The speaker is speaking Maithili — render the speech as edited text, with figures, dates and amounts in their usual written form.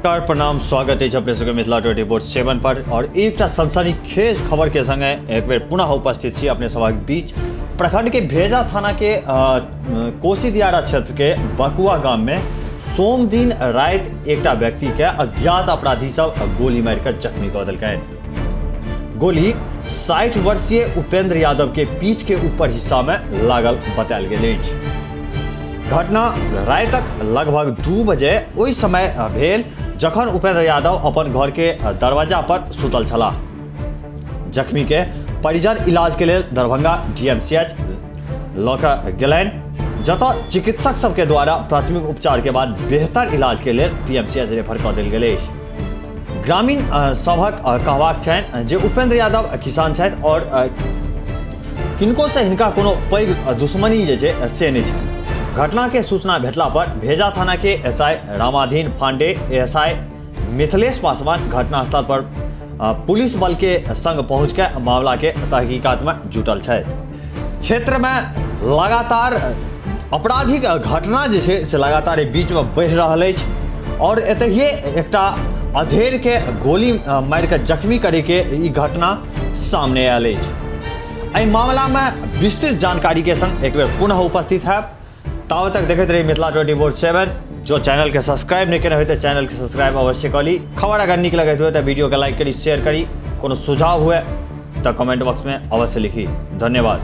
प्रणाम, स्वागत है अपने सबके मिथिला 24/7 पर। और एकटा सनसनीखेज खबर के संगे एक बेर पुनः उपस्थित छी अपने सभक बीच। प्रखंड के भेजा थाना के कोसी दियारा क्षेत्र के बकुआ गाम में सोम दिन राति एकटा व्यक्ति के अज्ञात अपराधी सब गोली मारिकर जख्मी कऽ देलकनि। गोली 60 वर्षीय उपेंद्र यादव के पीठ के ऊपर हिस्सा में लागल बतायल गेल अछि। घटना राति तक लगभग 2 बजे ओहि समय भेल जखन उपेंद्र यादव अपन घर के दरवाजा पर सुतल छलाह। जख्मी के परिजन इलाज के लेल दरभंगा डीएमसीएच लऽ कऽ गेलनि, जतऽ चिकित्सक सबके द्वारा प्राथमिक उपचार के बाद बेहतर इलाज के लेल पीएमसीएच रेफर कऽ देल गेल अछि। ग्रामीण सभक कहबाक छनि जे उपेंद्र यादव किसान छथि और किनको से हिनका कोनो पैघ दुश्मनी जे छै से नहि छनि। घटना के सूचना भेटला पर भेजा थाना के एसआई रामाधीन पांडे, एएसआई मिथिलेश पासवान घटनास्थल पर पुलिस बल के संग पहुंच के मामला के तहकीकात में जुटल छथि। क्षेत्र में लगातार आपराधिक घटना जे छै से लगातार बीच में बढ़ि रहल अछि और एतहिए एकटा अधेड़ के गोली मारि के जख्मी करे के ई घटना सामने आयल अछि। एहि मामला में विस्तृत जानकारी के संग एक बेर पुनः उपस्थित है। ताबत तक देखते रही मिथिला 24/7। जो चैनल के सब्सक्राइब नहीं केने होय तो चैनल के सब्सक्राइब अवश्य करी। खबर अगर नीक लगैत हुए तो वीडियो के लाइक करी, शेयर करी। कोनो सुझाव हुए तो कमेंट बॉक्स में अवश्य लिखी। धन्यवाद।